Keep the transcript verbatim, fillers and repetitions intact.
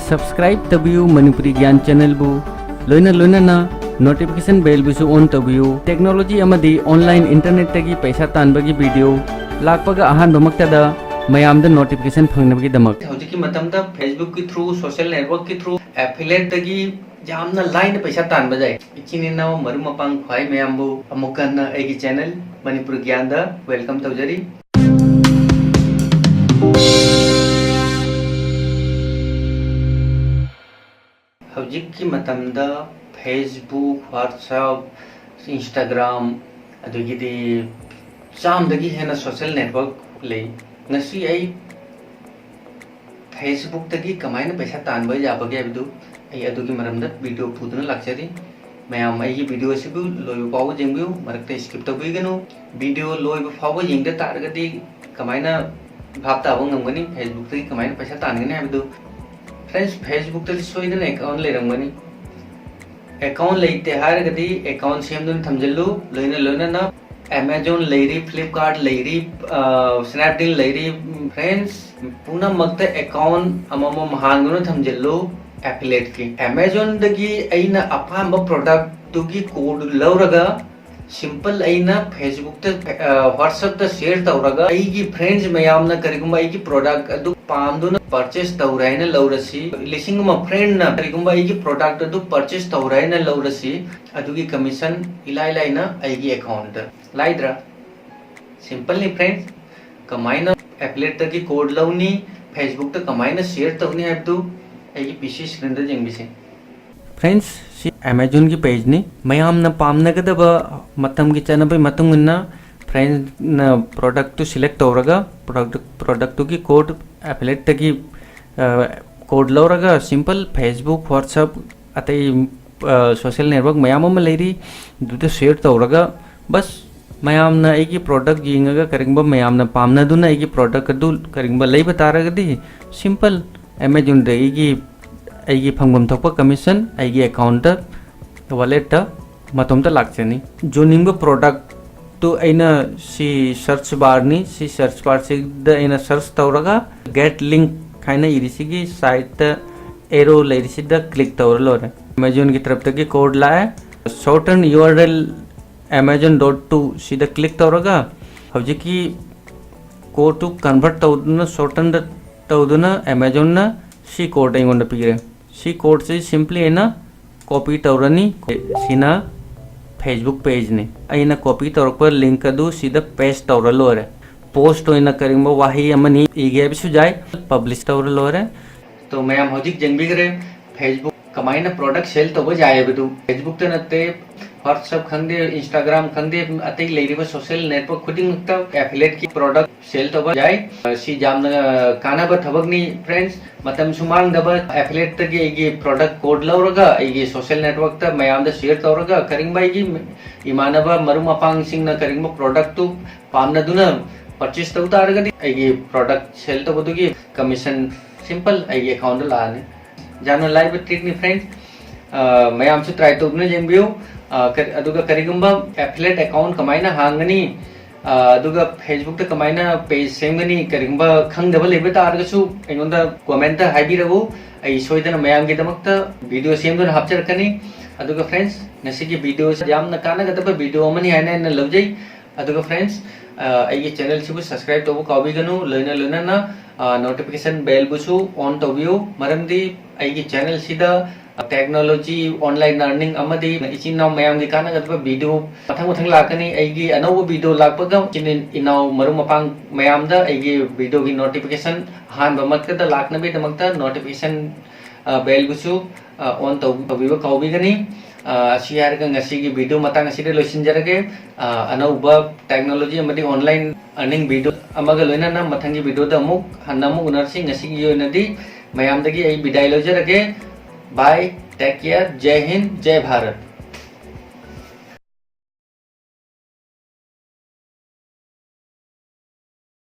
Subscribe ꯇꯧꯕꯤꯌꯨ ꯃꯅꯤꯄꯨꯔꯤ ꯒ꯭ꯌꯥꯟ channelꯕꯨ, ꯂꯣꯏꯅ ꯂꯣꯏꯅꯅ notification bellꯕꯨꯁꯨ on ꯇꯧꯕꯤꯌꯨ꯫ Technology ꯑꯃꯗꯤ online internetꯇꯒꯤ ꯄꯩꯁꯥ ꯇꯥꯟꯕꯒꯤ video ꯂꯥꯛꯄꯒ ꯑꯍꯥꯟꯕꯃꯛꯇꯗ ꯃꯌꯥꯝꯗ notification ꯐꯪꯅꯕꯒꯤꯗꯃꯛ꯫ ꯍꯧꯖꯤꯛꯀꯤ ꯃꯇꯝꯗ Facebookꯀꯤ through, social networkꯀꯤ through, affiliateꯇꯒꯤ ꯌꯥꯝꯅ ꯂꯥꯏꯅ ꯄꯩꯁꯥ ꯇꯥꯟꯕ ꯌꯥꯏ꯫ ꯏꯆꯤꯟ ꯏꯅꯥꯎ, ꯃꯔꯨꯞ ꯃꯄꯥꯡ ꯈ꯭ꯋꯥꯏ ꯃꯌꯥꯝꯕꯨ ꯑꯃꯨꯛ ꯍꯟꯅ ꯑꯩꯒꯤ channel ꯃꯅꯤꯄꯨꯔ ꯒ꯭ꯌꯥꯟꯗ welcome ꯇꯧꯖꯔꯤ꯫ ꯍꯧꯖꯤꯛꯀꯤ ꯃꯇꯝꯗ Facebook, WhatsApp, Instagram, ꯑꯗꯒꯤꯗꯤ ꯆꯥꯝꯗꯒꯤ ꯍꯦꯟꯅ social network ꯂꯩ꯫ ꯉꯁꯤ ꯑꯩ Facebookꯇꯒꯤ ꯀꯃꯥꯏꯅ ꯄꯩꯁꯥ ꯇꯥꯟꯕ ꯌꯥꯕꯒꯦ ꯍꯥꯏꯕꯗꯨ ꯑꯩ ꯑꯗꯨꯒꯤ ꯃꯔꯝꯗ video ꯄꯨꯗꯨꯅ ꯂꯥꯛꯆꯔꯤ꯫ ꯃꯌꯥꯝ ꯑꯩꯒꯤ video ꯑꯁꯤꯕꯨ ꯂꯣꯏꯕ ꯐꯥꯎꯕ ꯌꯦꯡꯕꯤꯌꯨ, ꯃꯔꯛꯇ skip ꯇꯧꯕꯤꯒꯅꯨ꯫ Video ꯂꯣꯏꯕ ꯐꯥꯎꯕ ꯌꯦꯡꯗ ꯇꯥꯔꯒꯗꯤ ꯀꯃꯥꯏꯅ ꯚꯥꯞ ꯇꯥꯕ ꯉꯝꯒꯅꯤ Facebookꯇꯒꯤ ꯀꯃꯥꯏꯅ ꯄꯩꯁꯥ ꯇꯥꯟꯒꯅꯤ ꯍꯥꯏꯕꯗꯨ? Friends, Facebookꯇꯗꯤ ꯁꯣꯏꯗꯅ account ꯂꯩꯔꯝꯒꯅꯤ꯫ Account ꯂꯩꯇꯦ ꯍꯥꯏꯔꯒꯗꯤ account ꯁꯦꯝꯗꯨꯅ ꯊꯝꯖꯤꯜꯂꯨ꯫ ꯂꯣꯏꯅ ꯂꯣꯏꯅꯅ Amazon ꯂꯩꯔꯤ, Flipkart ꯂꯩꯔꯤ, ꯑ, Snapdeal ꯂꯩꯔꯤ꯫ Friends, ꯄꯨꯝꯅꯃꯛꯇ account ꯑꯃꯃꯝ ꯍꯥꯡꯗꯨꯅ ꯊꯝꯖꯤꯜꯂꯨ꯫ Affiliateꯀꯤ Amazonꯗꯒꯤ ꯑꯩꯅ ꯑꯄꯥꯝꯕ productꯇꯨꯒꯤ code ꯂꯧꯔꯒ simple ꯑꯩꯅ Facebookꯇ, ꯑ, WhatsAppꯇ share ꯇꯧꯔꯒ ꯑꯩꯒꯤ friends ꯃꯌꯥꯝꯅ ꯀꯔꯤꯒꯨꯝꯕ ꯑꯩꯒꯤ product ꯑꯗꯨ ꯄꯥꯝꯗꯨꯅ purchase ꯇꯧꯔꯦ ꯍꯥꯏꯅ ꯂꯧꯔꯁꯤ, ꯂꯤꯁꯤꯡ ꯑꯃ friendꯅ ꯀꯔꯤꯒꯨꯝꯕ ꯑꯩꯒꯤ product ꯑꯗꯨ purchase ꯇꯧꯔꯦ ꯍꯥꯏꯅ ꯂꯧꯔꯁꯤ, ꯑꯗꯨꯒꯤ commission ꯏꯂꯥꯏ ꯂꯥꯏꯅ ꯑꯩꯒꯤ accountꯇ꯫ ꯂꯥꯏꯗ꯭ꯔꯥ? Simpleꯅꯤ friends꯫ ꯀꯃꯥꯏꯅ affiliateꯇꯒꯤ code ꯂꯧꯅꯤ, Facebookꯇ ꯀꯃꯥꯏꯅ share ꯇꯧꯅꯤ ꯍꯥꯏꯕꯗꯨ ꯑꯩꯒꯤ P C screenꯗ ꯌꯦꯡꯕꯤꯁꯤ꯫ Friends, ꯁꯤ Amazonꯒꯤ pageꯅꯤ꯫ ꯃꯌꯥꯝꯅ ꯄꯥꯝꯅꯒꯗꯕ ꯃꯇꯝꯒꯤ ꯆꯠꯅꯕꯒꯤ ꯃꯇꯨꯡ ꯏꯟꯅ friendꯅ productꯇꯨ select ꯇꯧꯔꯒ product, productꯇꯨꯒꯤ code affiliateꯇꯒꯤ, ꯑ, code ꯂꯧꯔꯒ simple Facebook, WhatsApp, ꯑꯇꯩ, ꯑ, social network ꯃꯌꯥꯝ ꯑꯃ ꯂꯩꯔꯤ, ꯑꯗꯨꯗ share ꯇꯧꯔꯒ ꯕꯁ ꯃꯌꯥꯝꯅ ꯑꯩꯒꯤ product ꯌꯦꯡꯉꯒ ꯀꯔꯤꯒꯨꯝꯕ ꯃꯌꯥꯝꯅ ꯄꯥꯝꯅꯗꯨꯅ ꯑꯩꯒꯤ product ꯑꯗꯨ ꯀꯔꯤꯒꯨꯝꯕ ꯂꯩꯕ ꯇꯥꯔꯒꯗꯤ simple Amazonꯗ ꯑꯩꯒꯤ, ꯑꯩꯒꯤ ꯐꯪꯐꯝ ꯊꯣꯛꯄ commission ꯑꯩꯒꯤ accountꯇ, walletꯇ ꯃꯇꯣꯝꯇ ꯂꯥꯛꯆꯅꯤ꯫ ꯌꯣꯟꯅꯤꯡꯕ productꯇꯨ ꯑꯩꯅ ꯁꯤ search barꯅꯤ, ꯁꯤ search barꯁꯤꯗ ꯑꯩꯅ search ꯇꯧꯔꯒ get link ꯍꯥꯏꯅ ꯏꯔꯤꯁꯤꯒꯤ siteꯇ ꯑꯦꯔꯣ ꯂꯩꯔꯤꯁꯤꯗ ꯀ꯭ꯂꯤꯛ ꯇꯧꯔ ꯂꯣꯏꯔꯦ꯫ ꯑꯦꯃꯥꯖꯣꯟꯒꯤ ꯇꯔꯞꯇꯒꯤ ꯀꯣꯗ ꯂꯥꯛꯑꯦ꯫ Shorten URL Amazon dot to ꯁꯤꯗ ꯀ꯭ꯂꯤꯛ ꯇꯧꯔꯒ ꯍꯧꯖꯤꯛꯀꯤ ꯀꯣꯗꯇꯨ ꯀꯟꯚꯔꯠ ꯇꯧꯗꯨꯅ, ꯁꯣꯔꯇꯟꯗ ꯇꯧꯗꯨꯅ ꯑꯦꯃꯥꯖꯣꯟꯅ ꯁꯤ ꯀꯣꯗ ꯑꯩꯉꯣꯟꯗ ꯄꯤꯔꯦ꯫ ꯁꯤ ꯀꯣꯗꯁꯤ ꯁꯤꯝꯄ꯭ꯂꯤ ꯑꯩꯅ ꯀꯣꯄꯤ ꯇꯧꯔꯅꯤ꯫ ꯁꯤꯅ Facebook ꯄꯦꯖꯅꯤ꯫ ꯑꯩꯅ ꯀꯣꯄꯤ ꯇꯧꯔꯛꯄ ꯂꯤꯡꯛ ꯑꯗꯨ ꯁꯤꯗ ꯄꯦꯁ ꯇꯧꯔ ꯂꯣꯏꯔꯦ꯫ ꯄꯣꯁ ꯑꯣꯏꯅ ꯀꯔꯤꯒꯨꯝꯕ ꯋꯥꯍꯩ ꯑꯃꯅꯤ ꯏꯒꯦ ꯍꯥꯏꯕꯁꯨ ꯌꯥꯏ꯫ ꯄꯕ꯭ꯂꯤꯁ ꯇꯧꯔ ꯂꯣꯏꯔꯦ꯫ ꯇꯣ ꯃꯌꯥꯝ ꯍꯧꯖꯤꯛ ꯌꯦꯡꯕꯤꯈ꯭ꯔꯦ Facebook ꯀꯃꯥꯏꯅ ꯄ꯭ꯔꯣꯗꯛ ꯁꯦꯜ ꯇꯧꯕ ꯌꯥꯏ ꯍꯥꯏꯕꯗꯨ꯫ Facebook ꯇ ꯅꯠꯇꯦ, WhatsApp ꯈꯪꯗꯦ, Instagram ꯈꯪꯗꯦ, ꯑꯇꯩ ꯂꯩꯔꯤꯕ ꯁꯣꯁꯤꯌꯦꯜ ꯅꯦꯠꯋꯥꯔꯛ ꯈꯨꯗꯤꯡꯃꯛꯇ ꯑꯦꯐꯤꯂꯦꯠꯀꯤ ꯄ꯭ꯔꯣꯗꯛ ꯁꯦꯜ ꯇꯧꯕ ꯌꯥꯏ꯫ ꯁꯤ ꯌꯥꯝꯅ ꯀꯥꯟꯅꯕ ꯊꯕꯛꯅꯤ ꯐ꯭ꯔꯦꯟꯁ꯫ ꯃꯇꯝꯁꯨ ꯃꯥꯡꯗꯕ, ꯑꯦꯐꯤꯂꯦꯠꯇꯒꯤ ꯑꯩꯒꯤ ꯄ꯭ꯔꯣꯗꯛ ꯀꯣꯗ ꯂꯧꯔꯒ ꯑꯩꯒꯤ ꯁꯣꯁꯤꯌꯦꯜ ꯅꯦꯠꯋꯥꯔꯛꯇ ꯃꯌꯥꯝꯗ ꯁꯤꯌꯔ ꯇꯧꯔꯒ ꯀꯔꯤꯒꯨꯝꯕ ꯑꯩꯒꯤ ꯏꯃꯥꯟꯅꯕ ꯃꯔꯨꯞ ꯃꯄꯥꯡꯁꯤꯡꯅ ꯀꯔꯤꯒꯨꯝꯕ ꯄ꯭ꯔꯣꯗꯛꯇꯨ ꯄꯥꯝꯅꯗꯨꯅ ꯄꯔꯆꯦꯁ ꯇꯧ ꯇꯥꯔꯒꯗꯤ ꯑꯩꯒꯤ ꯄ꯭ꯔꯣꯗꯛ ꯁꯦꯜ ꯇꯧꯕꯗꯨꯒꯤ ꯀꯃꯤꯁꯟ ꯁꯤꯝꯄꯜ ꯑꯩꯒꯤ ꯑꯦꯀꯥꯎꯟꯗ ꯂꯥꯛꯑꯅꯤ꯫ ꯌꯥꯝꯅ ꯂꯥꯏꯕ ꯇ꯭ꯔꯤꯛꯅꯤ ꯐ꯭ꯔꯦꯟꯁ꯫ ꯃꯌꯥꯝꯁꯨ ꯇ꯭ꯔꯥꯏ ꯇꯧꯗꯨꯅ ꯌꯦꯡꯕꯤꯌꯨ꯫ ꯑ, ꯀ-, ꯑꯗꯨꯒ ꯀꯔꯤꯒꯨꯝꯕ ꯑꯦꯐꯤꯂꯦꯠ ꯑꯦꯀꯥꯎꯟ ꯀꯃꯥꯏꯅ ꯍꯥꯡꯒꯅꯤ, ꯑ, ꯑꯗꯨꯒ Facebook ꯇ ꯀꯃꯥꯏꯅ ꯄꯦꯖ ꯁꯦꯝꯒꯅꯤ, ꯀꯔꯤꯒꯨꯝꯕ ꯈꯪꯗꯕ ꯂꯩꯕ ꯇꯥꯔꯒꯁꯨ ꯑꯩꯉꯣꯟꯗ ꯀꯣꯃꯦꯟꯇ ꯍꯥꯏꯕꯤꯔꯛꯎ꯫ ꯑꯩ ꯁꯣꯏꯗꯅ ꯃꯌꯥꯝꯒꯤꯗꯃꯛꯇ ꯚꯤꯗꯤꯑꯣ ꯁꯦꯝꯗꯨꯅ ꯍꯥꯞꯆꯔꯛꯀꯅꯤ꯫ ꯑꯗꯨꯒ ꯐ꯭ꯔꯦꯟꯁ, ꯉꯁꯤꯒꯤ ꯚꯤꯗꯤꯑꯣꯁꯤ ꯌꯥꯝꯅ ꯀꯥꯟꯅꯒꯗꯕ ꯚꯤꯗꯤꯑꯣ ꯑꯃꯅꯤ ꯍꯥꯏꯅ ꯑꯩꯅ ꯂꯧꯖꯩ꯫ ꯑꯗꯨꯒ ꯐ꯭ꯔꯦꯟꯁ, ꯑ, ꯑꯩꯒꯤ ꯆꯦꯅꯦꯜꯁꯤꯕꯨ ꯁꯕꯁꯀ꯭ꯔꯥꯏꯕ ꯇꯧꯕ ꯀꯥꯎꯕꯤꯒꯅꯨ꯫ ꯂꯣꯏꯅ ꯂꯣꯏꯅꯅ, ꯑ, ꯅꯣꯇꯤꯐꯤꯀꯦꯁꯟ ꯕꯦꯜꯕꯨꯁꯨ ꯑꯣꯟ ꯇꯧꯕꯤꯌꯨ, ꯃꯔꯝꯗꯤ ꯑꯩꯒꯤ ꯆꯦꯅꯦꯜꯁꯤꯗ ꯇꯦꯛꯅꯣꯂꯣꯖꯤ, ꯑꯣꯟꯂꯥꯏꯟ ꯑꯔꯅꯤꯡ ꯑꯃꯗꯤ ꯏꯆꯤꯟ ꯏꯅꯥꯎ ꯃꯌꯥꯝꯒꯤ ꯀꯥꯟꯅꯒꯗꯕ ꯚꯤꯗꯤꯑꯣ ꯃꯊꯪ ꯃꯊꯪ ꯂꯥꯛꯀꯅꯤ꯫ ꯑꯩꯒꯤ ꯑꯅꯧꯕ ꯚꯤꯗꯤꯑꯣ ꯂꯥꯛꯄꯒ ꯏꯆꯤꯟ ꯏꯅꯥꯎ ꯃꯔꯨꯞ ꯃꯄꯥꯡ ꯃꯌꯥꯝꯗ ꯑꯩꯒꯤ ꯚꯤꯗꯤꯑꯣꯒꯤ ꯅꯣꯇꯤꯐꯤꯀꯦꯁꯟ ꯑꯍꯥꯟꯕꯃꯛꯇꯗ ꯂꯥꯛꯅꯕꯒꯤꯗꯃꯛꯇ ꯅꯣꯇꯤꯐꯤꯀꯦꯁꯟ, ꯑ, ꯕꯦꯜꯕꯨꯁꯨ, ꯑ, ꯑꯣꯟ ꯇꯧ-, ꯇꯧꯕꯤꯕ ꯀꯥꯎꯕꯤꯒꯅꯤ꯫ ꯑ, ꯑꯁꯤ ꯍꯥꯏꯔꯒ ꯉꯁꯤꯒꯤ ꯚꯤꯗꯤꯑꯣ ꯃꯇꯥꯡ ꯑꯁꯤꯗ ꯂꯣꯏꯁꯤꯟꯖꯔꯒꯦ꯫ ꯑ, ꯑꯅꯧꯕ ꯇꯦꯛꯅꯣꯂꯣꯖꯤ ꯑꯃꯗꯤ ꯑꯣꯟꯂꯥꯏꯟ ꯑꯔꯅꯤꯡ ꯚꯤꯗꯤꯑꯣ ꯑꯃꯒ ꯂꯣꯏꯅꯅ ꯃꯊꯪꯒꯤ ꯚꯤꯗꯤꯑꯣꯗ ꯑꯃꯨꯛ ꯍꯟꯅ ꯑꯃꯨꯛ ꯎꯅꯔꯁꯤ꯫ ꯉꯁꯤꯒꯤ ꯑꯣꯏꯅꯗꯤ ꯃꯌꯥꯝꯗꯒꯤ ꯑꯩ ꯕꯤꯗꯥꯏ ꯂꯧꯖꯔꯒꯦ꯫ Bye, take care, ꯖꯩ ꯍꯤꯟꯗ, ꯖꯩ ꯚꯥꯔꯠ꯫